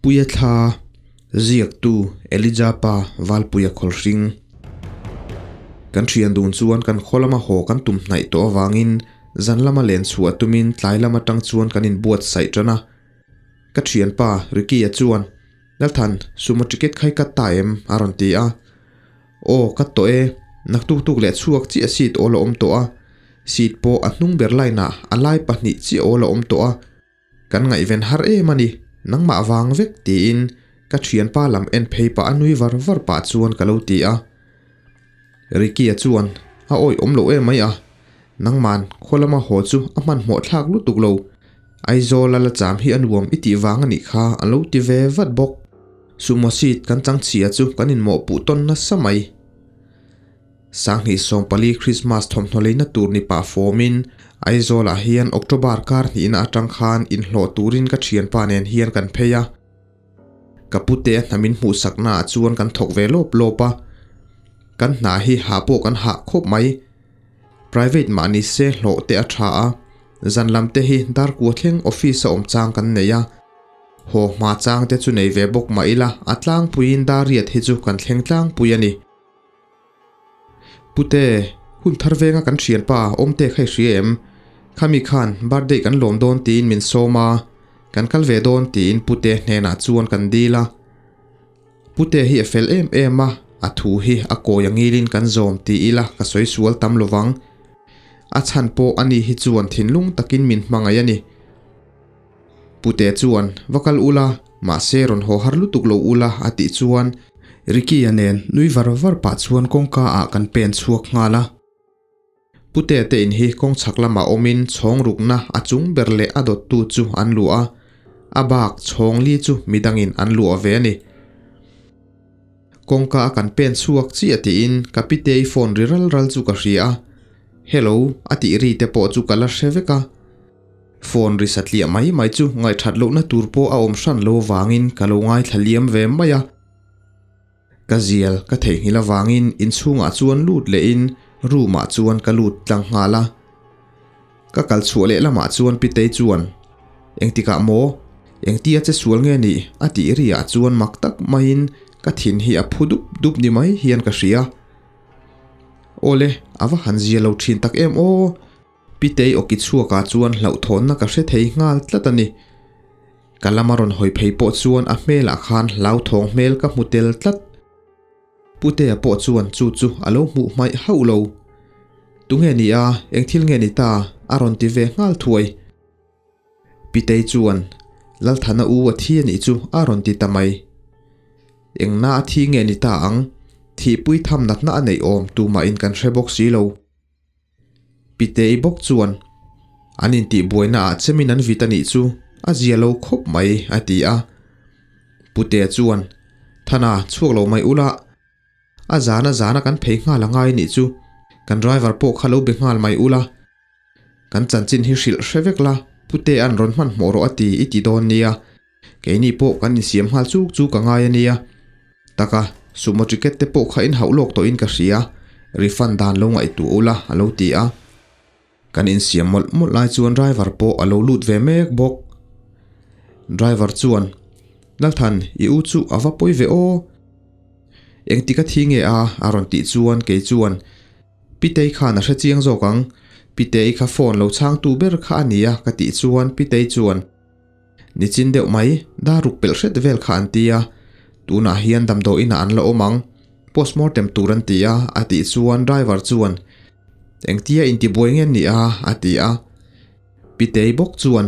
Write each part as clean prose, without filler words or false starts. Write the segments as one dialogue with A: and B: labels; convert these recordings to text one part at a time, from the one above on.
A: Puia thla ziaktu Elijah pa Valpuia Khawlhring. Kan thian dun chuan kan khaw lama haw kan tum hnaih tawh avangin zan lama len chhuah tumin tlai lam atang chuan kan inbuatsaih tan a. Ka thianpa Ricky-a chuan, Lalthan, sumo ticket kha i cut ta em? a rawn ti a. Aw, ka tawh e, naktuk tuk leh chhuak chiah seat awl a awm tawh a, seat pawh a hnung ber line ah a lai pahnih chiah awl a awm tawh a, kan ngaihven har em a ni, nangmah vang vek tiin ka thianpa lam en phei pah a nui var var pah chuan ka lo ti a. Ricky-a chuan a awih awm loh em mai a, nangman khaw lama haw chu a hmanhmawh thlak lutuk lo, Aizawl a la cham hi a nuam i tih vang a nih kha a lo ti ve vat bawk. Sumo seat kan chang chhia chu kan inmawhpuh tawn nasa mai. Sanghnih 14 Krismas thawmhnaw leina tur ni pah fawmin Aizawlah hian October kar hnihna atang khan inhlawh turin ka thianpa nen hian kan phei a. Ka pute a hnamin hmuhsaknaah chuan kan thawk ve lawp lawp a. Kan hna hi hah pawh kan hah khawp mai. Private mah ni se hlawh te a tha a, zan lam te hi darkua thleng office a awm chang kan nei a. Haw hma chang te chu nei ve bawk mah ila a tlangpuiin dar riat hi chu kan thleng tlangpui a ni. Pute, hun thar venga kan thianpa awmte kha i hria em? Khami khan birthday kan lawm dawn tiin min sawm a, kan kal ve dawn tiin pute hnenah chuan kan dil a. Pute hi a fel em em a, a thu hi a kawi angilin kan zawm ti ila ka sawi sual tam lovang. A chhan pawh ani hi chuan thinlung takin min hmangaih a ni. Pute chuan, Va kal ula, mahse rawn haw har lutuk lo ula a tih chuan Ricky-a nen nui var var pah chuan kawngka ah kan pen chhuak nghal a. Pute te in hi kawng chhak lamah awmin chhawng rukna a chung ber leh a dawttu chu an luah a, a bak chhawng li chu midangin an luah ve a ni. Kawngka a kan pen chhuak chiah tiin ka pitei phone ri ral ral chu ka hria a, Hello a tih ri te pawh chu ka la hre vek a. Phone ri satliah mai mai chu ngaihthat lohna tur pawh a awm hran lo vangin ka lo ngaithla liam ve mai a. Ka zial ka theihnghilh avangin inchhungah chuan lut lehin room ah chuan ka lut tlang nghal a. Ka kal chhuah leh lamah chuan Pitei chuan, Engtikah maw? Engtia che sual nge nih? a tih ri ah chuan mak tak maiin ka thin hi a phu dup dup ni mai hian ka hria. Awle, a va han zia lo thin tak em aw! Pitei awki chhuakah chuan hlauhthawnna ka hre thei nghal tlat a ni. Ka lama rawn hawi phei pawh chuan a hmelah khan hlauthawng hmel ka hmu tel tlat. Putea pawh chuan chu chu a lo hmuh hmaih hauh lo. Tunge ni a, eng thil nge ni ta? a rawn ti ve nghal thuai. Pitei chuan, Lalthana u a thi a nih chu a rawn ti ta mai. Engna a thi nge ni ta ang? Thihpui tham natna a neih awm tumahin kan hre bawk si lo. Pitei bawk chuan, An intihbuaina ah chemin an vit a nih chu a zia lo khawp mai, a ti a. Putea chuan, Thana, chhuak lo mai ula, a zana zana kan phei nghal a ngai nih chu, kan driver pawh kha lo be nghal mai ula, kan chanchin hi hrilh hre vek la, Putea'n rawn hmanhmawh rawh a ti i ti dawn nia. Keini pawh kan insiam nghal chuk chu ka ngai a nia. Taka, sumo ticket te pawh kha in hauh lawk tawhin ka hria, refund dan lo ngaihtuah ula a lo ti a. Kan insiam mawlh mawlh lai chuan driver pawh a lo lut ve mek bawk. Driver chuan, Lalthan, i u chu a va pawi ve aw. Engtik a thi nge a? a rawn tih chuan kei chuan, Pitei khan a hre chiang zawk ang. Pitei kha phone lo chhangtu ber kha a nia ka tih chuan Pitei chuan, Nichin deuh mai, dar ruk pelh hret vel kha an ti a, tunah hian damdawi inah an la awm ang, postmortem tur an ti a, a tih chuan driver chuan, Engtia intibuai nge ni a? a ti a. Pitei bawk chuan,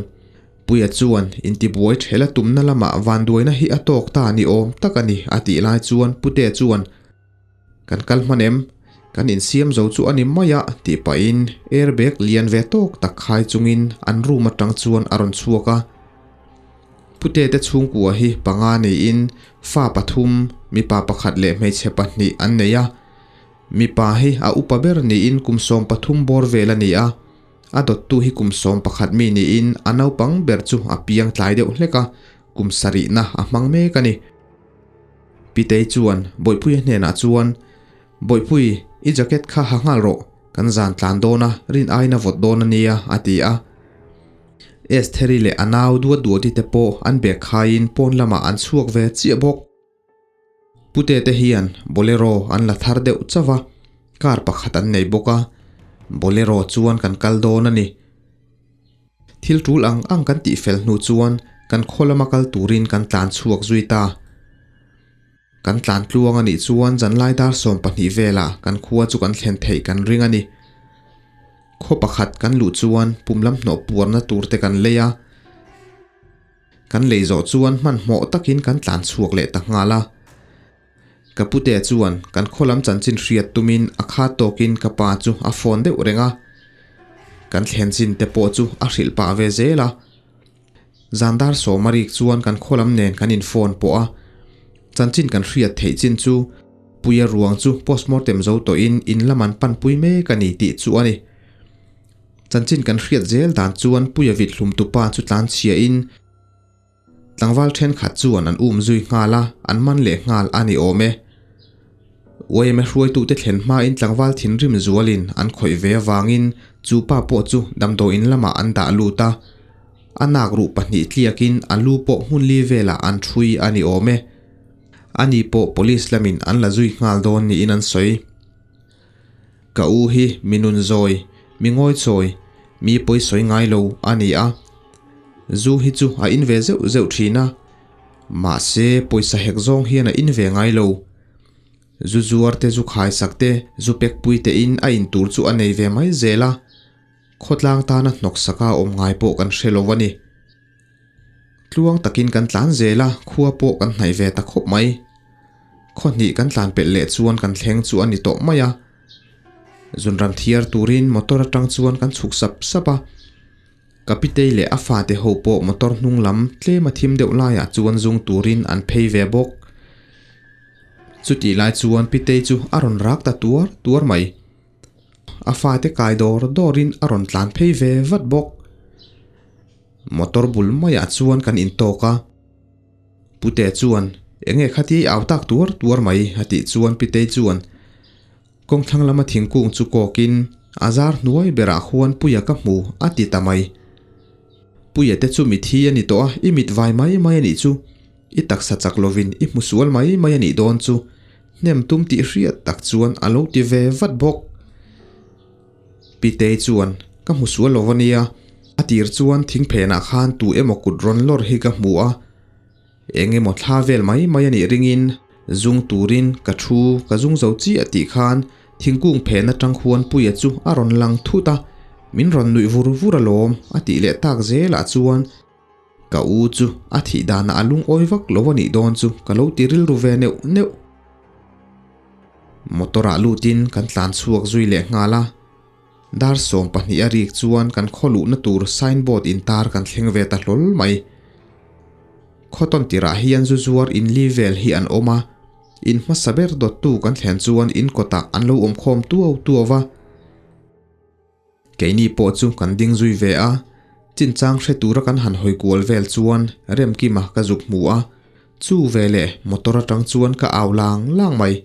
A: Puia chuan intibuai thela tumna lamah vanduaina hi a tawk ta ni awm tak a ni, a tih lai chuan Putea chuan, Kan kal hman em? Kan insiam zo chu a ni mai a, tih pahin airbag lian ve tawk tak khai chungin an room atang chuan a rawn chhuak a. Pute te chhungkua hi panga niin fa pathum, mipa pakhat leh hmeichhe pahnih an nei a. Mipa hi a upa ber niin kum 13 bawr vel a ni a. A dawttu hi kum 11 mi niin a naupang ber chu a piang tlai deuh hlek a, kum sarihna a hmang mek a ni. Pitei chuan Bawihpuia hnenah chuan, Bawihpui, i jacket kha ha nghal rawh, kan zan tlan dawn a, rin aiin a vawt dawn a nia, a ti a. Estheri leh a nau duat duati te pawh an bag khaiin pawn lamah an chhuak ve chiah bawk. Pute te hian Bolero an la thar deuh chauh a, car pakhat an nei bawk a, Bolero chuan kan kal dawn a ni. Thil tul ang ang kan tih fel hnu chuan kan khaw lama kal turin kan tlan chhuak zui ta. Kan tlan tluang a nih chuan zanlai dar 12 velah kan khua chu kan thlen theih kan ring a ni. Khaw pakhat kan luh chuan pum lam hnawh puarna tur te kan lei a. Kan lei zawh chuan hmanhmawh takin kan tlan chhuak leh ta nghal a. Ka pute chuan kan khaw lam chanchin hriat tumin a khat tawkin ka pa chu a phone deuh reng a. Kan thlen chin te pawh chu a hrilh pah ve zel a. Zan dar sawm a rik chuan kan khaw lam nen kan in phone pawh a. Chanchin kan hriat theih chin chu Puia ruang chu postmortem zo tawhin in lam an panpui mek a ni tih chu a ni. Chanchin kan hriat zel dan chuan Puia vit hlum tupa chu tlan chhia in Tlangval thenkhat chuan an um zui nghal a, an man leh nghal a ni awm e. Uaime hruaitute thlen hmain tlangval thinrim zualin an khawih ve avangin chu pa pawh chu damdawiin lamah an dah lut a. A nak ruh pahnih tliakin a lu pawh hmun li velah an ṭhui a ni awm e. Ani pawh police lamin an la zui nghal dawn niin an sawi. Ka u hi mi nun zawi, mi ngawichawi, mi pawi sawi ngai lo a ni a. Zu hi chu a in ve zeuh zeuh thin a, mahse pawisa hek zawng hian a in ve ngai lo. Zu zuar te zu khaisak te, zu pek pui te in a in tur chu a nei ve mai zel a, khawtlang tana hnawksaka awm ngai pawh kan hre lo a ni. Tluang takin kan tlan zel a, khua pawh kan hnaih ve ta khawp mai. Khaw hnih kan tlan pelh leh chuan kan thleng chu a ni tawh mai a. Zunram thiar turin motor atang chuan kan chhuk sap sap a. Ka pitei leh a fate ho pawh motor hnung lam tlem a thim deuh laiah chuan zung turin an phei ve bawk. Chutih lai chuan pitei chu a rawn rak ta tuar tuar mai. A fate kai dawr dawrin a rawn tlan phei ve vat bawk. Motor bul maiah chuan kan intawk a. Pute chuan, Enge khati au tak tuar tuar mai? a tih chuan Pitei chuan kawngthlang lama thingkung chu kawkin a zar hnuai berah khuan Puia ka hmu a ti ta mai. Puia te chu mithi a ni tawh a, i mit vai mai mai a nih chu. I taksa chak lovin i hmu sual mai mai a nih dawn chu. Hnem tum tih hriat tak chuan a lo ti ve vat bawk. Pitei chuan, Ka hmu sual lo a nia, a tir chuan thingphenah khan tu emaw kut rawn lawr hi ka hmu a, eng emaw thla vel mai mai a nih ringin zung turin ka thu ka zung zo chiah tih khan thingkung phen atang khuan Puia chu a rawn lang thut a, min rawn nuih vur vur alawm a tih leh tak zelah chuan ka u chu a thih danah a lungawi vak lo a nih dawn chu ka lo ti rilru ve neuh neuh. Motor ah lutin kan tlan chhuak zui leh nghal a, dar 12 a rik chuan kan khaw luhna tur sign board intar kan thleng ve ta hlawl mai. Khaw tawn tirah hian zu zuar in li vel hi an awm a, in hmasa ber dawttu kan thlen chuan in kawtah an lo awm khawm tuau tuau va. Keini pawh chu kan ding zui ve a, chinchang hre tura kan han hawi kual vel chuan Remkima ka zuk hmu a, chu veleh motor atang chuan ka au lang lang mai.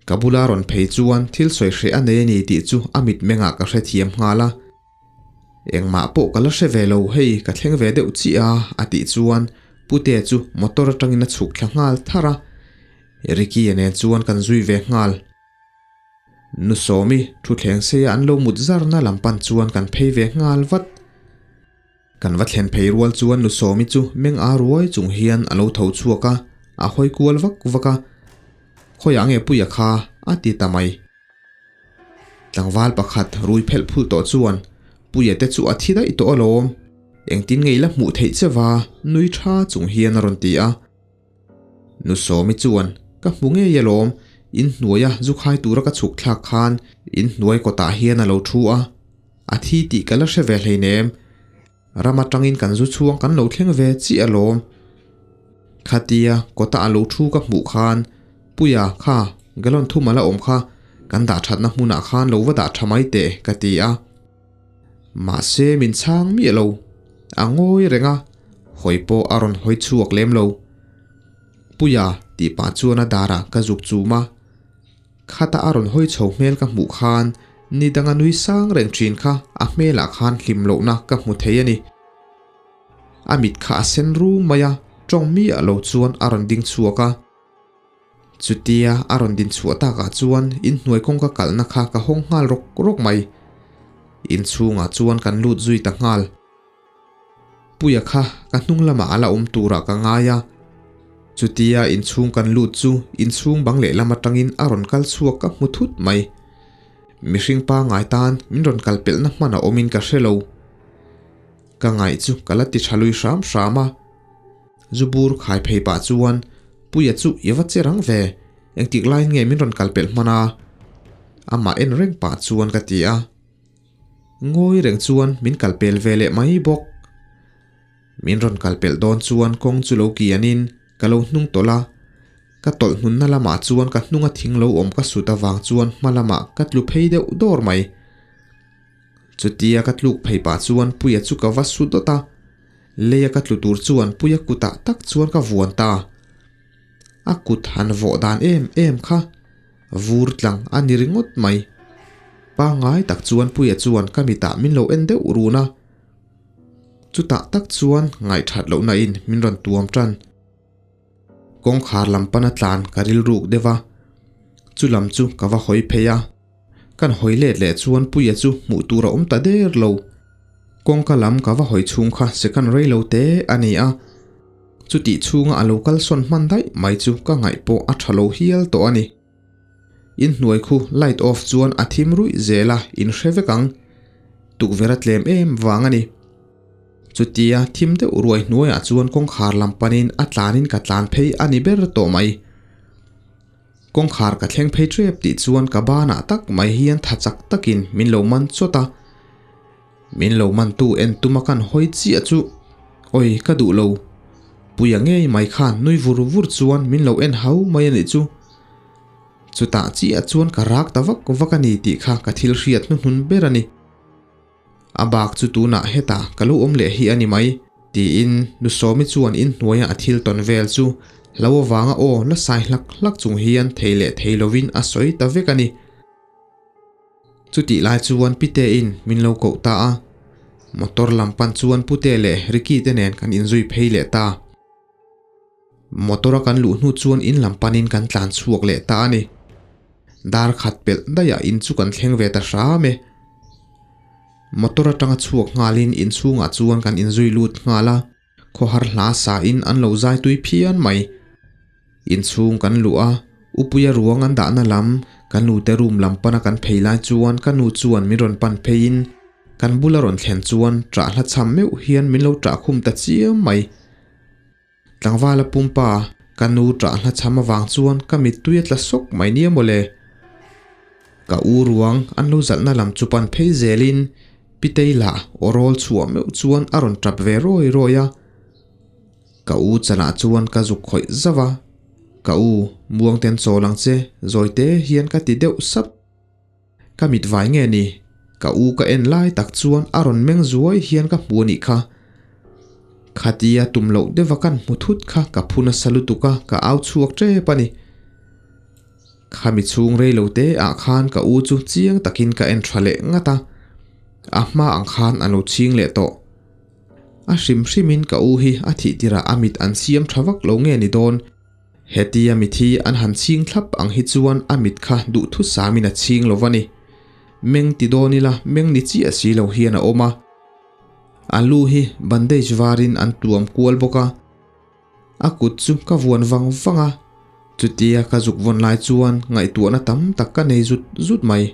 A: Ka bula rawn phei chuan thil sawi hreh a nei a ni tih chu a mitmengah ka hrethiam nghal a. Engmah pawh ka la hre ve lo hei ka thleng ve deuh chiah a a tih chuan Pute chu motor atangin a chhuk thla nghal tharh a, Ricky-a nen chuan kan zui ve nghal. Nu Sawmi thutthleng seia an lo mut zarna lam pan chuan kan phei ve nghal vat. Kan va thlen phei rual chuan Nu Sawmi chu meng a ruai chung hian a lo tho chhuak a, a hawi kual vak vak a. Khawiah nge Puia kha? a ti ta mai. Tlangval pakhat rui phelh phulh tawh chuan Puia te chu a thi daih tawh alawm. Engtin nge i la hmuh theih che va? nui tha chung hian a rawn ti a. Nu Sawmi chuan, Ka hmu ngei alawm, in hnuaia zu khai tura ka chhuk thlak khan in hnuai kawtah hian a lo thu a, a thi tih ka la hre ve hleinem. Ram atangin kan zu chhuang kan lo thleng ve chiah alawm. Khatia kawta a lo thu ka hmuh khan, Puia, kha, gallon thum a la awm kha, kan dah thatna hmunah khan lo va dah tha mai teh, ka ti a. Mahse min chhang miah lo. A ngawi reng a, hawi pawh a rawn hawi chhuak lem lo. Puia tih pah chuan a darah ka zuk chum a. Khata a rawn hawi chho hmel ka hmuh khan ni danga nui sang reng thin kha a hmelah khan hlim lohna ka hmu thei a ni. A mit kha a sen rum mai a, tawng miah lo chuan a rawn ding chhuak a. Chutia a rawn din chhuah takah chuan inhnuai kawngka kalhna kha ka hawng nghal rawk rawk mai. Inchhungah chuan kan lut zui ta nghal. Puia kha ka hnung lamah a la awm turah ka ngai a. Chutia inchhung kan lut chu inchhung bang lehlam atangin a rawn kal chhuak ka hmu thut mai. Mihring pangngai tan min rawn kal pelhna hman a awmin ka hre lo. Ka ngaih chu ka la ti tha lui hram hram a. Zu bur khai phei pah chuan Puia chu i va che rang ve, engtik laiin nge min rawn kal pelh hman a? Amah en reng pah chuan ka ti a. Ngawi reng chuan min kal pel ve leh mai bawk. Min rawn kal pelh dawn chuan kawng chu lo kianin ka lo hnung tawlh a, ka tawlh hnunna lamah chuan ka hnunga thing lo awm ka sut avang chuan hma lamah ka tlu phei deuh dawr mai. Chutia ka tluk phei pah chuan Puia chu ka va su dawt a, leia ka tlu tur chuan Puia kutah tak chuan ka vuan ta. A kut han vawh dan em em kha vur tlang a ni ringawt mai. Pangngai tak chuan Puia chuan ka mitah min lo en deuh run a. Chutah tak chuan ngaihthat lohna in min rawn tuam tan. Kawngkhar lam pana tlan ka rilruk deuh a, chu lam chu ka va hawi phei a. Kan hawi let leh chuan Puia chu hmuh tur a awm ta der lo. Kawngka lam ka va hawi chhung kha second rei lo te a ni a. Chutih chhunga a lo kal sawn hman daih mai chu ka ngaih pawh a tha lo hial tawh a ni. Inhnuai khu light off chuan a thim ruih zel a, in hre vek ang. Tukverh a tlem em vang a ni. Chutia thim deuh ruai hnuaiah chuan kawngkhar lam panin a tlanin ka tlan phei a ni ber tawh mai. Kawngkhar ka thleng phei tep tih chuan ka banah tak mai hian tha chak takin min lo man chawt a. Min lo man tu en tuma kan hawi chiah chu awi ka duh lo. Puia ngei mai khan nui vur vur chuan min lo en hau mai a nih chu. Chutah chiah chuan ka rak ta vak vak a ni tih kha ka thil hriat hnuhnun ber a ni. A bak chu tunah hetah ka lo awm leh hi a ni mai, tiin Nu Sawmi chuan inhnuaia a thil tawn vel chu hlo avanga aw la sai hlak hlak chung hian thei leh thei lovin a sawi ta vek a ni. Chutih lai chuan Pitein min lo koh ta a, motor lam pan chuan Pute leh Ricky te nen kan inzui phei leh ta. Motor a kan luh hnu chuan in lam panin kan tlan chhuak leh ta a ni. Dar khat pelh daihah in chu kan thleng ve ta hram e. Motor atanga chhuak nghalin inchhungah chuan kan inzui lut nghal a, khawhar hla sa in an lo zai tui phian mai. Inchhung kan luh a, Upuia ruang an dahna lam, ka nute room lam pana kan phei lai chuan ka nu chuan min rawn pan pheiin kan bula rawn thlen chuan ṭah hla chham meuh hian min lo ṭah khum ta chiam mai. Tlangvala pumpa, ka nu ṭah hla chham avang chuan ka mittui a tla sawk mai nia mawle. Ka u ruang an lo zalhna lam chu pan phei zelin Pitei lah aw rawl chhuah meuh chuan a rawn ṭap ve rawi rawi a. Ka u chanah chuan ka zuk khawih zauh a, Ka u, muangten chawl ang che, zawite hian ka ti deuh sap. Ka mit vai nge ni? Ka u ka en lai tak chuan a rawn meng zuai hian ka hmu a nih kha. Khatia tum loh deuha kan hmu thut kha ka phu nasa lutuk a, ka au chhuak tep a ni. Khami chhung rei lo te ah khan ka u chu chiang takin ka en tha leh ngat a, a hma ang khan a lo chhing leh tawh. A hrim hrimin ka u hi a thih tirah a mit an siam tha vak lo nge ni dawn? Hetia mithi an han chhing thlap ang hi chuan a mit kha duhthusamin a chhing lo va ni. Meng ti dawn ila meng ni chiah si lo hian a awm a. A lu hi bandage varin an tuam kual bawk a. A kut chu ka vuan vang vang a, chutia ka zuk vawn lai chuan ngaihtuahna tam tak ka nei zut zut mai.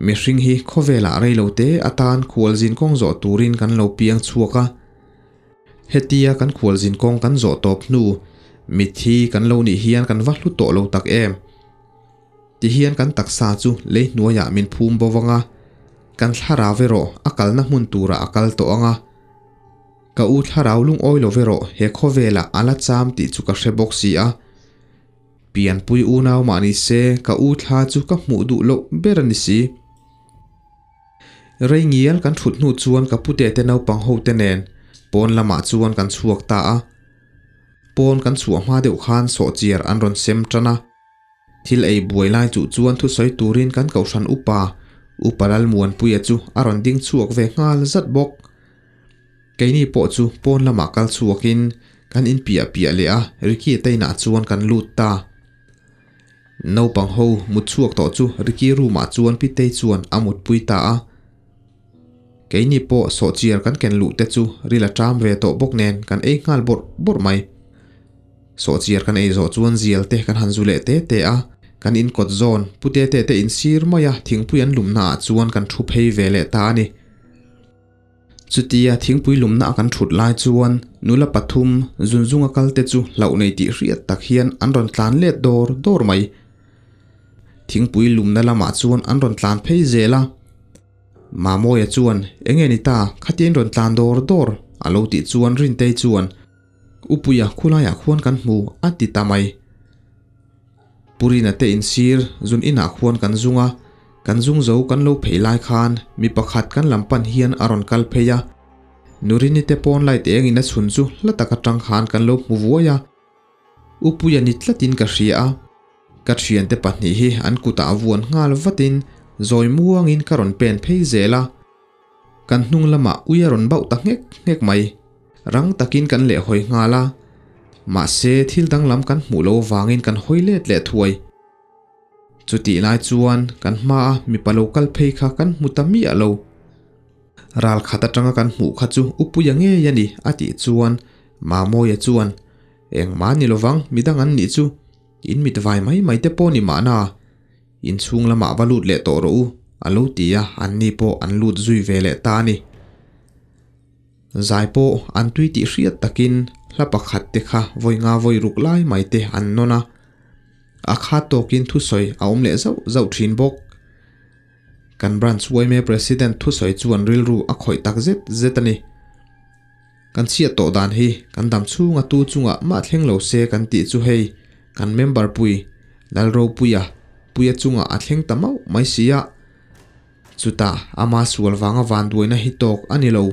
A: Mihring hi khawvelah reilote atan khualzin kawng zawh turin kan lo piang chhuak a. Hetia kan khualzin kawng kan zawh tawp hnu, mitthi kan lo nih hian kan va hlu tawh lo tak em? Tihian kan taksa chu lei hnuaiah min phum bo vang a, kan thlarau erawh a kalna hmun turah a kal tawh ang a. Ka u thlarau lungawi lo erawh he khawvelah a la cham tih chu ka hre bawk si a. Pianpui unau mah ni se ka u thla chu ka hmuh duh loh ber a ni si. Rei ngial kan thut hnu chuan ka pute te naupang ho te nen pawn lamah chuan kan chhuak ta a. Pawn kan chhuah hma deuh khan sawhchiar an rawn sem tan a. Thil ei buai lai chuh chuan thusawi turin kan kohhran upa, Upa Lalmuanpuia chu a rawn ding chhuak ve nghal zat bawk. Keini pawh chu pawn lamah kal chhuakin kan in piah piah leh a, Ricky te inah chuan kan lut ta. Naupang ho mut chhuak tawh chu Ricky room ah chuan Pitei chuan a mutpui ta a. Keini pawh sawhchiar kan ken luh te chu ril a ṭam ve tawh bawk nen kan ei nghal bawrh bawrh mai. Sawhchiar kan ei zawh chuan zial te kan han zu leh te te a, kan in kawt zawn Pu Tete te in sir mai a thingpui an lumna ah chuan kan thu phei ve leh ta a ni. Chutia thingpui lumna a kan thut lai chuan nula pathum zunzunga kal te chu hlauh nei tih hriat tak hian an rawn tlan let dawr dawr mai. Thingpui lumna lamah chuan an rawn tlan phei zel a. Mamawia chuan, Enge ni ta, khatia in rawn tlan dawr dawr? a lo tih chuan Rintei chuan, Upuia khulaiah khuan kan hmu a ti ta mai. Purina te insir zun inah khuan kan zung a, kan zung zo kan lo phei lai khan mi pakhat kan lam pan hian a rawn kal phei a. Nurini te pawn light eng in a chhun chu hla tak atang khan kan lo hmu vuai a. Upuia ni tlatin ka hria a, ka thiante pahnih hi an kutah vuan nghal vatin zawi muangin ka rawn pen phei zel a. Kan hnung lamah ui a rawn bauh ta nghek nghek mai. Rang takin kan lehhawi nghal a, mahse thil danglam kan hmuh lo vangin kan hawi let leh thuai. Chutih lai chuan kan hmaa mipa lo kal phei kha kan hmu ta miah lo. Ral khat atanga kan hmuh kha chu Upuia ngei a ni a tih chuan Mamawia chuan, Engmah ni lovang, midang an nih chu. In mit vai mai mai te pawh ni mahna. Inchhung lamah va lut leh tawh rawh u, a lo ti a, anni pawh an lut zui ve leh ta a ni. Zai pawh an tui tih hriat takin hla pakhat te kha vawi nga vawi ruk lai mai te an nawn a, a khat tawkin thusawi a awm leh zauh zauh thin bawk. Kan Branch yma President thusawi chuan rilru a khawih tak zet zet a ni. Kan chhiat tawh dan hi kan dam chhunga tu chungah mah thleng lo se kan tih chu hei kan member pui Lalropuia puia chungah a thleng ta mauh mai si a. Chutah ama sual vanga vanduaina hi tawk a ni lo.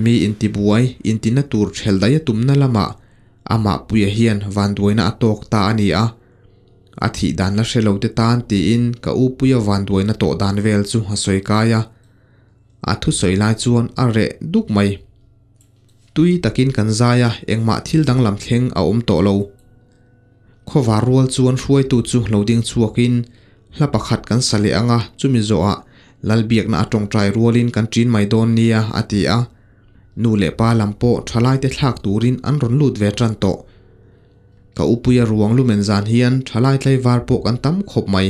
A: Mi intibuai intina tur ṭhel daih a tumna lamah amah puia hian vanduaina a tawk ta a ni a. A thih dan la hre lo te tan tiin ka u puia vanduaina tawh dan vel chu a sawi kai a. A thusawi lai chuan a reh duk mai. Tui takin kan zai a, engmah thil danglam thleng a awm tawh lo. Khawvar rual chuan hruaitu chu lo ding chhuakin hla pakhat kan sa leh ang a, chumi zawhah Lalbiakna a tawngtai rualin kan ṭin mai dawn nia, a ti a. Nu leh pa lam pawh ṭhalaite thlak turin an rawn lut ve ṭan tawh. Ka upuia ruang lumen zan hian ṭhalai tlaivar pawh kan tam khawp mai.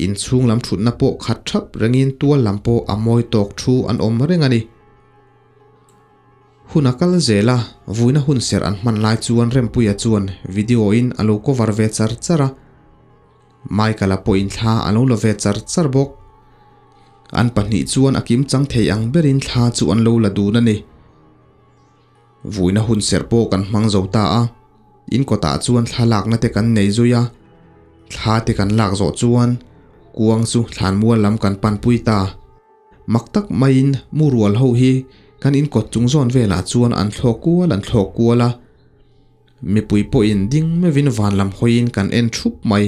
A: Inchhung lam thutna pawh khat thap rengin tual lam pawh a mawi tawk thu an awm reng a ni. Hun a kal zel a, vuina hun serh an hman lai chuan Rempuia chuan video in a lo cover ve char char a. Michael-a pawhin thla a lo la ve char char bawk. An pahnih chuan a kimchang thei ang berin thla chu an lo la dun a ni. Vuina hun serh pawh kan hmang zo ta a, in kawtah chuan thla lakna te kan nei zui a, thla te kan lak zawh chuan kuang chu thlanmual lam kan panpui ta. Mak tak maiin mu rual ho hi kan in kawt chung zawn velah chuan an thlawk kual an thlawk kual a, mipui pawhin ding meuhin van lam hawiin kan en thup mai.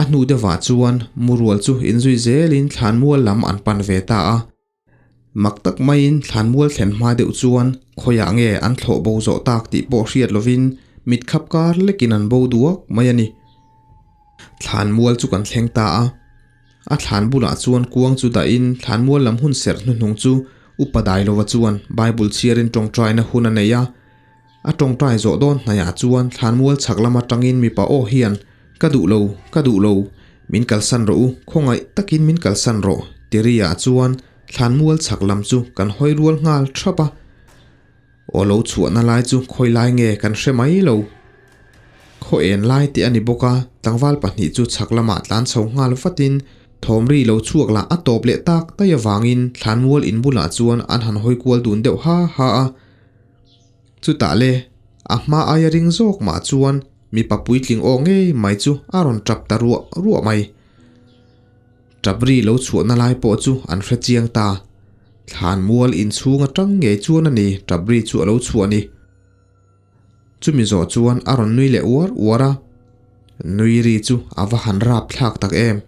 A: A hnu deuhah chuan mu rual chu inzui zelin thlanmual lam an pan ve ta a. Mak tak maiin thlanmual thlen hma deuh chuan khawiah nge an thlawh bo zawh tak tih pawh hriat lovin mit khap kar lekin an bo duak mai a ni. Thlanmual chu kan thleng ta a, a thlan bulah chuan kuang chu dahin thlanmual lam hun serh hnuhnung chu Upa Dailova chuan Bible chhiarin tawngtaina hun a nei a. A tawngtai zawh dawn hnaiah chuan thlanmual chhak lam atangin mipa aw hian, Ka duh lo, ka duh lo, min kalsan rawh u, khawngaih takin min kalsan rawh, ti ri-ah chuan thlanmual chhak lam chu kan hawi rual nghal thap a. Aw lo chhuahna lai chu khawi lai nge kan hre mai lo. Khaw en lai tih a ni bawk a, tlangval pahnih chu chhak lamah tlan chho nghal vatin thawm ri lo chhuak lah a tawp leh tak daih avangin thlanmual in bulah chuan an han hawi kual dun deuh ha ha a. Chutah le, a hma aia ring zawk mah chuan mipa puitling aw ngei mai chu a rawn tap ta ruah ruah mai. Tap ri lo chhuahna lai pawh chu an hre chiang ta. Thlanmual inchhung atang ngei chuan a ni tap ri chu a lo chhuah ni. Chumi zawh chuan a rawn nui leh uar uar a, nui ri chu a va han rap thlak tak em.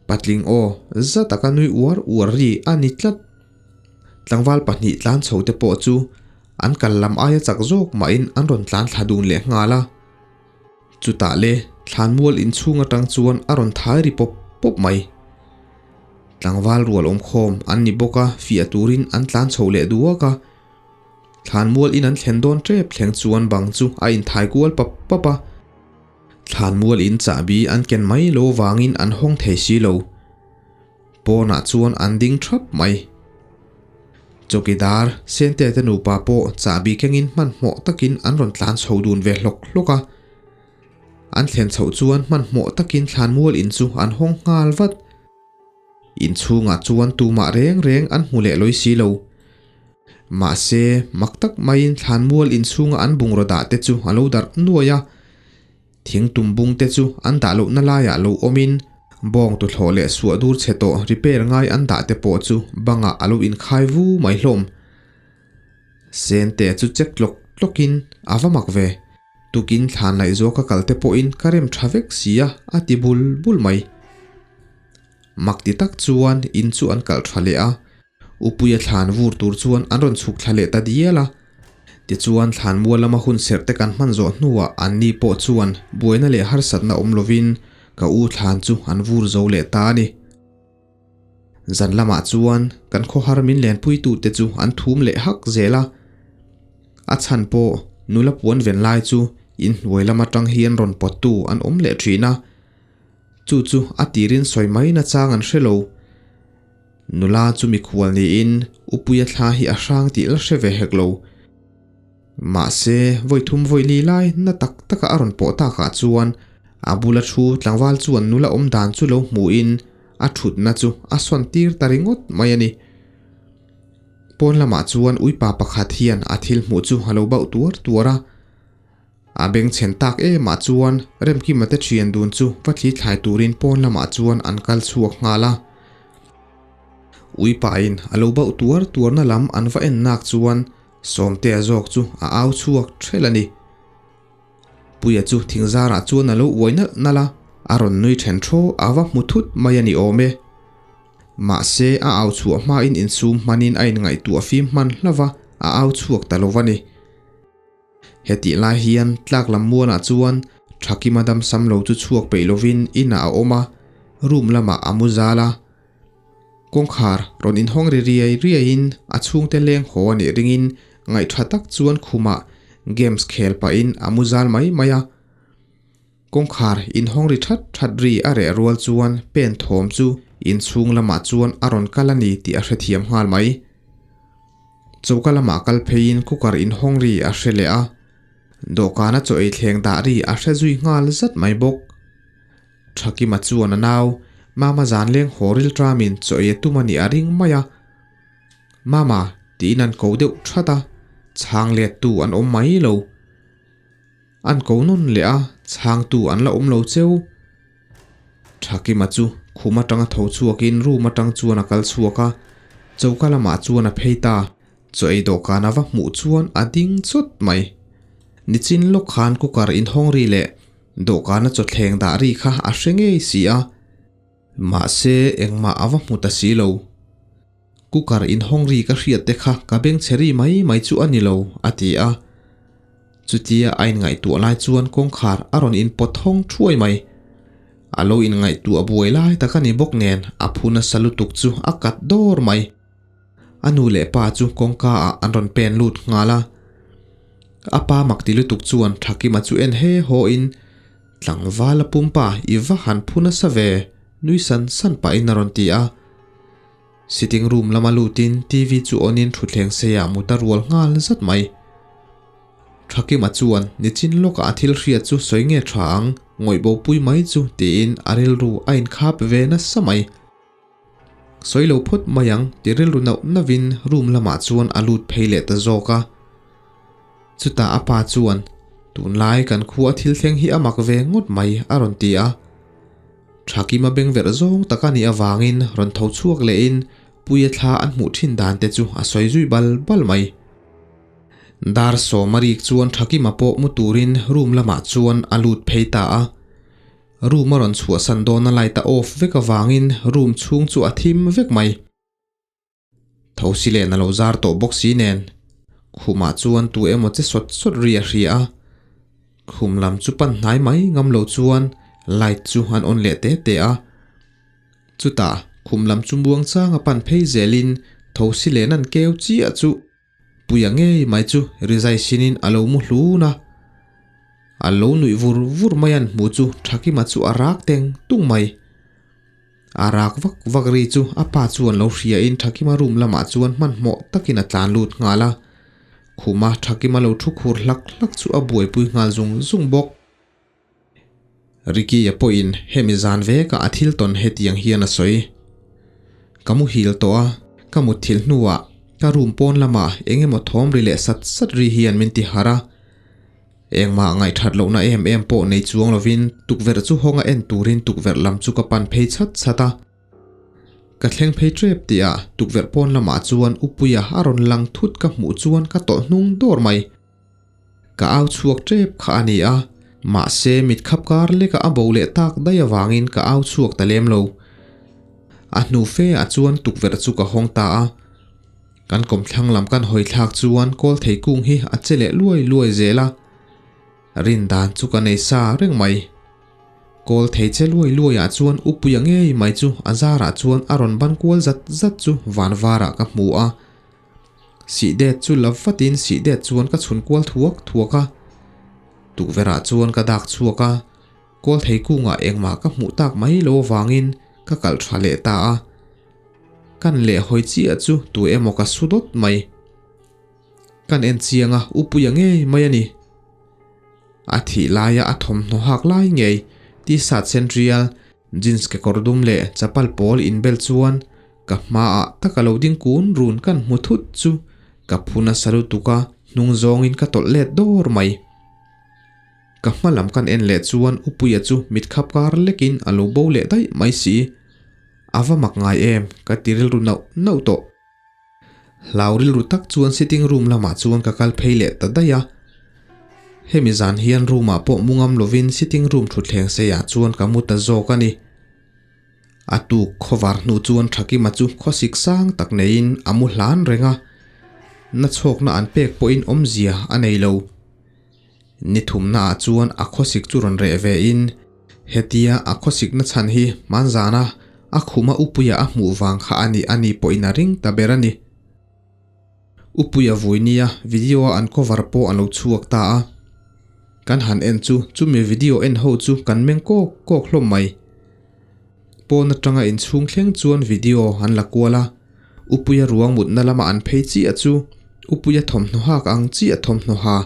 A: Patling aw za taka nui uar uar ri a ni tlat. Tlangval pahnih tlan chho te pawh chu an kal lam aia chak zawk mahin an rawn tlan thla dun leh nghal a. Chutah le thlanmual inchhung atang chuan a rawn thai ri pawp pawp mai. Tlangval rual awmkhawm an ni bawk a, fiah turin an tlan chho leh duak a. Thlanmual in an thlen dawn tep thleng chuan bang chu a inthai kual pap pap a. Thlanmual in chahbi an ken mai lo vangin an hawng thei si lo. Pawnah chuan an ding thap mai. Chawkidar Sente te nupa pawh chahbi kengin hmanhmawh takin an rawn tlan chho dun ve hlawk hlawk a. An thlen chhoh chuan hmanhmawh takin thlanmual in chu an hawng nghal vat. Inchhungah chuan tumah reng reng an hmu leh lawi si lo. Mahse, mak tak maiin thlanmual inchhunga an bungraw dah te chu a lo darh nuai a. Thing tum bung te chu an dah lohna laiah lo awmin bawng tuthlawh leh suah dur chhe tawh repair ngai an dah te pawh chu bangah a lo inkhai vu mai hlawm. Sente chu check tlawk tlawkin a va mak ve. Tukin thlan laih zuah ka kal te pawhin ka rem tha vek si a, a ti bul bul mai. Mak ti tak chuan in chu an kalh tha leh a, Upuia thlan vur tur chuan an rawn chhuk thla leh ta dial a. Tichuan thlan mual lama hun serh te kan hman zawh hnuah anni pawh chuan buaina leh harsatna awm lovin ka u thlan chu an vur zo leh ta a ni. Zan lamah chuan kan khawhar min lenpuitute chu an thum leh hak zel a. A chhan pawh nula puan ven lai chu inhnuai lam atang hian rawn pawttu an awm leh thin a. Chu chu a tirin sawi mai nachang an hre lo. Nula chu mikhual niin Upuia thla hi a hrang tih la hre ve hek lo. Mahse, vawi thum vawi li lai na tak taka a rawn pawh takah chuan a bula thu tlangval chuan nula awm dan chu lo hmuhin a thutna chu a sawn tir ta ringawt mai a ni. Pawn lamah chuan uipa pakhat hian a thil hmuh chu a lo bauh tuar tuar a. A bengchhen tak emah chuan Remkima te thian dun chu va thli thlai turin pawn lamah chuan an kal chhuak nghal a. Uipain a lo bauh tuar tuarna lam an va en nak chuan Sawmtea zawk chu a au chhuak ṭhelh a ni. Puia chu thingzarah chuan a lo uai nalh nalh a, a rawn nui ṭhen ṭhaw a va hmu thut mai a ni awm e. Mahse a au chhuah hmain insum hmanin a inngaihtuah fim hman hlauh va, a au chhuak ta lo va ni. Hetih lai hian tlak lam mualah chuan Thakima damsam lo chu chhuak peih lovin inah a awm a, room lamah a mu zal a. Kawngkhar rawn inhawng ri riai riaiin a chhungte leng haw a nih ringin ngaihṭha tak chuan khumah games khel pahin a mu zal mai mai a. Kawngkhar inhawng ri that that ri a reh rual chuan pen thawm chu inchhung lamah chuan a rawn kal a ni tih a hrethiam nghal mai. Choka lamah kal pheiin cooker inhawng ri a hre leh a, dawhkana chaw ei thleng dah ri a hre zui nghal zat mai bawk. Thakima chuan a nau, Mama zan leng haw ril tramin chaw ei a tum a nih a ring mai a. Mama, tiin an ko deuh that a, chhang lettu an awm mai lo. An ko nawn leh a, chhangtu an la awm lo cheu. Thakima chu khum atanga tho chhuakin room atang chuan a kal chhuak a, choka lamah chuan a phei ta. Chaw ei dawhkan a va hmuh chuan a ding chawt mai. Nichin lawk khan cooker inhawng ri leh dawhkana chawthleng dah ri kha a hre ngei si a. Mahse engmah a va hmu ta si lo. Cooker inhawng ri ka hriat te kha ka beng chhe ri mai mai chu a ni lo, a ti a. Chutia a inngaihtuah lai chuan kawngkhar a rawn inpawt hawng thuai mai. A lo inngaihtuah buai lai tak a ni bawk nen a phu nasa lutuk chu a kat dawr mai. A nu leh pa chu kawngka ah an rawn pen lut nghal a. A pa mak ti lutuk chuan Thakima chu en he haw in, Tlangval a pumpa i va han phu nasa ve, nui san san pahin a rawn ti a. Sitting room lama lutin TV chu on in thutthleng seiah mut a rual nghal zat mai. Thakima chuan nichin lawkah a thil hriat chu sawi nge tha ang, ngawih bo pui mai chu tiin a rilru a inkhap ve nasa mai. Sawi lo phawt mai ang ti rilru nauh nauhin room lamah chuan a lut phei leh ta zawk a. Chutah a pa chuan, Tunlai kan khua thil thleng hi a mak ve ngawt mai a rawn ti a. Thakima bengverh zawng tak a nih avangin rawn tho chhuak lehin Puia thla an hmuh thin dan te chu a sawi zui bal bal mai. Dar sawma rik chuan Thakima pawh mu turin room lamah chuan a lut phei ta a. Room a rawn chhuahsan dawna light a off vek avangin room chhung chu a thim vek mai. Thosi len a lo zar tawh bawk si nen khumah chuan tu emaw che sawt sawt ri a hria a. Khum lam chu pan hnai mai ngam lo chuan light chu an on leh te te a. Chutah khum lam chu muang chang a pan phei zelin thosi len an keu chiah chu Puia ngei mai chu rizai sinin a lo mu hlun a. A lo nuih vur vur mai an hmuh chu Thakima chu a rak teng tung mai. A rak vak vak ri chu a pa chuan lo hriain Thakima room lamah chuan hmanhmawh takin a tlan lut nghal a. Khuma Thakima lo thu khur hlak hlak chu a buaipui nghal zung zung bawk. Ricky-a pawhin hemi zan vekah a thil tawn hetiang hian a sawi. Ka muhil tawh a, ka mutthilh hnuah ka room pawn lamah eng emaw thawm ri leh sat sat ri hian min ti harh a. Engmah ngaihthat lohna em em pawh nei chuang lovin tukverh chu hawnga en turin tukverh lam chu ka pan phei chhat chhat a. Ka thleng phei tep tihah tukverh pawn lamah chuan Upuia a rawn lang thut ka hmuh chuan ka tawlh hnung dawr mai. Ka au chhuak tep kha a ni a, mahse mit khap kar leka a bo leh tak daih avangin ka au chhuak ta lem lo. A hnu fe ah chuan tukverh chu ka hawng ta a. Kan kawmthlang lam kan hawi thlak chuan kawl thei kung hi a che leh luai luai zel a. Rin dan chu ka nei sa reng mai. Kawl thei che luai luai ah chuan Upuia ngei mai chu a zarah chuan a rawn ban kual zat zat chu van varah ka hmu a. Sihdet chu la vatin sihdet chuan ka chhun kual thuak thuak a. Tukverhah chuan ka dak chhuak a, kawl thei kungah engmah ka hmuh tak mai lo avangin ka kalh tha leh ta a. Kan leh hawi chiah chu tu emaw ka su dawt mai. Kan en chiang a, Upuia ngei mai a ni. A thih laia a thawmhnaw hak lai ngei, t-shirt sen rial, jeans kekawr dum leh chapal pawl inbel chuan Ka hmaah tak a lo ding kun run kan hmu thut chu ka phu nasa lutuk a, hnung zawngin ka tawlh let dawr mai. Ka hma lam kan en leh chuan Upuia chu mit khap kar lekin a lo bo leh daih mai si. A va mak ngai em, ka ti rilru nauh nauh tawh. Hlau rilru tak chuan sitting room lamah chuan ka kal phei leh ta daih a. Hemi zan hian room ah pawh mu ngam lovin sitting room thutthleng seiah chuan ka mu ta zawk a ni. A tuk khawvar hnu chuan Thakima chu khawsik sang tak neiin a mu hlan reng a, na chhawkna an pek pawhin awmzia a nei lo. Ni thumnaah chuan a khawsik chu rawn reh vein hetia a khawsikna chhan hi hmanzana a khuma Upuia a hmuh vang kha a ni a ni pawhin a ring ta ber a ni. Upuia vui nia video a an cover pawh a lo chhuak ta a. Kan han en chu chumi video en ho chu kan meng kawk kawk hlawm mai. Pawn atanga inchhung thleng chuan video an la kual a, Upuia ruang mutna lama an phei chiah chu Upuia thawmhnaw hak ang chiah thawmhnaw ha.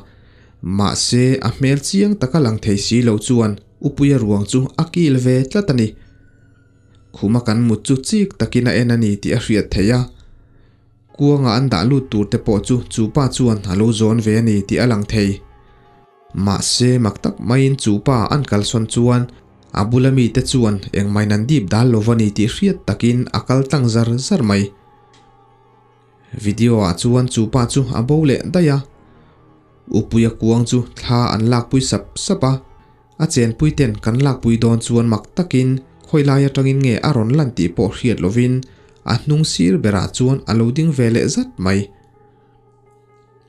A: Mahse a hmel chiang taka lang thei si lo chuan Upuia ruang chu a kil ve tlat a ni. Khuma kan mut chu chik takin a en a ni tih a hriat theih a. Kuanga an dah lut tur te pawh chu chu pa chuan a lo zawn ve a ni tih a lang thei. Mahse mak tak maiin chu pa an kalsawn chuan a bula mite chuan engmain an dip dal lo va ni tih hriat takin a kal tlang zar zar mai. Video ah chuan chu pa chu a bo leh daih a. Upuia kuang chu thla an lakpui sap sap a. A chenpui ten kan lakpui dawn chuan mak takin khawi lai atangin nge a rawn lan tih pawh hriat lovin a hnung sir berah chuan a lo ding ve leh zat mai.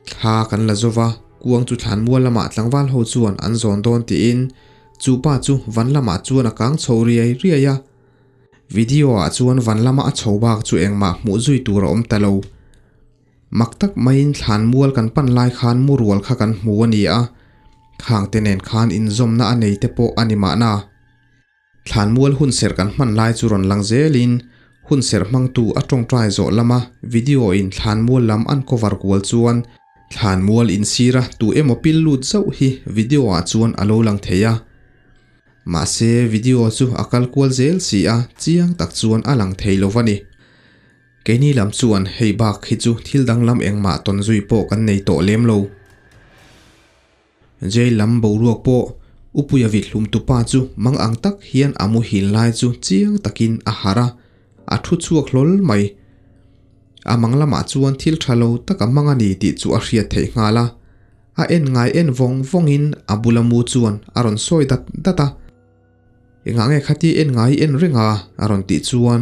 A: Thla kan la zova, kuang chu thlanmual lamah tlangval ho chuan an zawn dawn tiin chu pa chu van lamah chuan a kang chho riai riai a. Video ah chuan van lama a chho bak chu engmah hmuh zui tur a awm ta lo. Mak tak maiin thlan mual kan pan lai khan mu rual kha kan hmu a ni a, khang te nen khan inzawmna a nei te pawh a ni mahna. Thlan mual hun serh kan hman lai chu rawn lang zelin hun serh hmangtu a tawngtai zawh lama video in thlan mual lam an cover kual chuan thlan mual insira tu emaw pil lut zauh hi video ah chuan a lo lang thei a. Mahse video chu a kal kual zel si a, chiang tak chuan a lang thei lo va ni. Keini lam chuan hei bak hi chu thil danglam engmah tawn zui pawh kan nei tawh lem lo. Jail lam boruak pawh Upuia vit hlum tupa chu mang ang tak hian a muhil lai chu chiang takin a harh a, a thu chhuak hlawl mai. A mang lamah chuan thil tha lo tak a mang a ni tih chu a hriat theih nghal a. A en ngai en vawng vawngin a bula mu chuan a rawn sawi dat dat a. Engah nge khati en ngai en reng a? a rawn tih chuan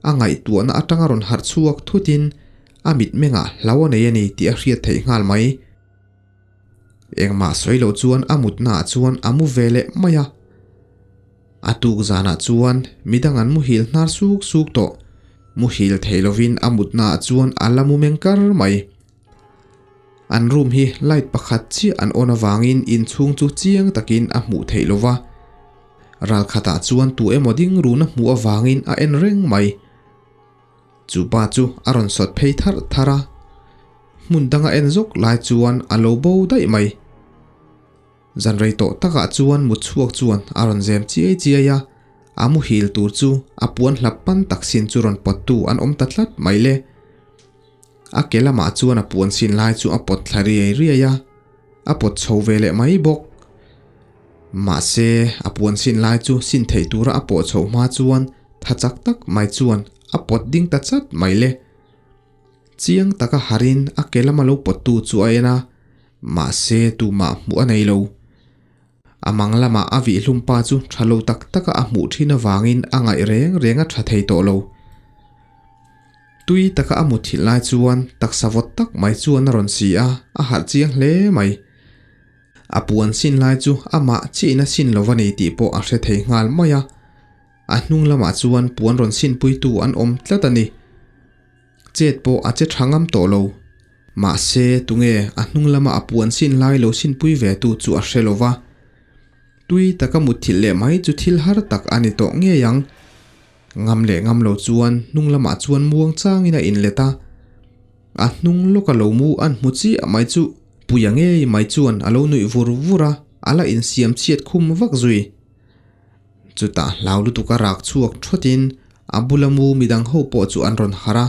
A: a ngaihtuahna atanga rawn harh chhuak thutin a mitmengah hlau a nei a ni tih a hriat theih nghal mai. Engmah sawi loh chuan a mutnaah chuan a mu ve leh mai a. A tuk zanah chuan midang an muhil hnar suk suk tawh. Muhil thei lovin a mutnaah chuan a la mu meng kar mai. An room hi light pakhat chiah an on avangin inchhung chu chiang takin a hmuh theih lova. Ralkhatah chuan tu emaw ding run a hmuh avangin a en reng mai. Chu pa chu a rawn sawt phei tharh tharh a, hmun danga en zawk lai chuan a lo bo daih mai. Zan rei tawh takah chuan mut chhuak chuan a rawn zem chiai chiai a, a muhil tur chu a puan hlap pan tak sin chu rawn pawttu an awm ta tlat mai le. A ke lamah chuan a puan sin lai chu a pawt thla riai riai a, a pawt chho ve leh mai bawk. Mahse, a puan sin lai chu sin theih tura a pawh chhoh hma chuan tha chak tak mai chuan a pawt ding ta chat mai le. Chiang taka harin a ke lama lo pawttu chu a en a, mahse tumah hmuh a nei lo. A mang lamah a vihhlum pa chu tha lo tak taka a hmuh thin avangin a ngaih reng reng a tha thei tawh lo. Tui taka a mutthilh lai chuan taksa vawt tak mai chuan a rawn si a, a harh chiang hle mai. A puan sin lai chu amah chiahina sin lo va nei tih pawh a hre thei nghal mai a. A hnung lamah chuan puan rawn sinpuitu an awm tlat a ni. Chet pawh a che tha ngam tawh lo. Mahse, tunge a hnung lama a puan sin lai lo sinpui ve tu chu a hre lo va. Tui taka mutthilh leh mai chu thil har tak a ni tawh ngei ang. Ngam leh ngam lo chuan hnung lamah chuan muang changin a inlet a. A hnung lawka lo mu an hmu chiah mai chu Puia ngei mai chuan a lo nuih vur vur a, a la insiam chhiat khum vak zui. Chutah hlau lutuk a rak chhuak thawtin a bula mu midang ho pawh chu an rawn harh a.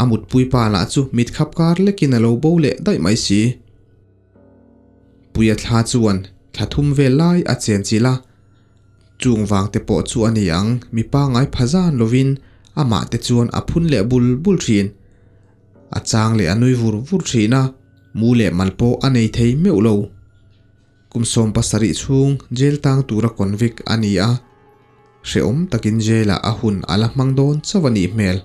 A: A mutpui pa lah chu mit khap kar lekin a lo bo leh daih mai si. Puia thla chuan thla thum vel lai a chen chilh a. Chung vang te pawh chu a ni ang, mi pangngai pha zan lovin amah te chuan a phun leh bul bul thin. A chang leh a nui vur vur thin a, mu leh mal pawh a nei thei meuh lo. Kum 70 chhung jail tang tura convict a ni a, hrehawm takin jail-ah a hun a la hmang dawn chauh a nih hmel.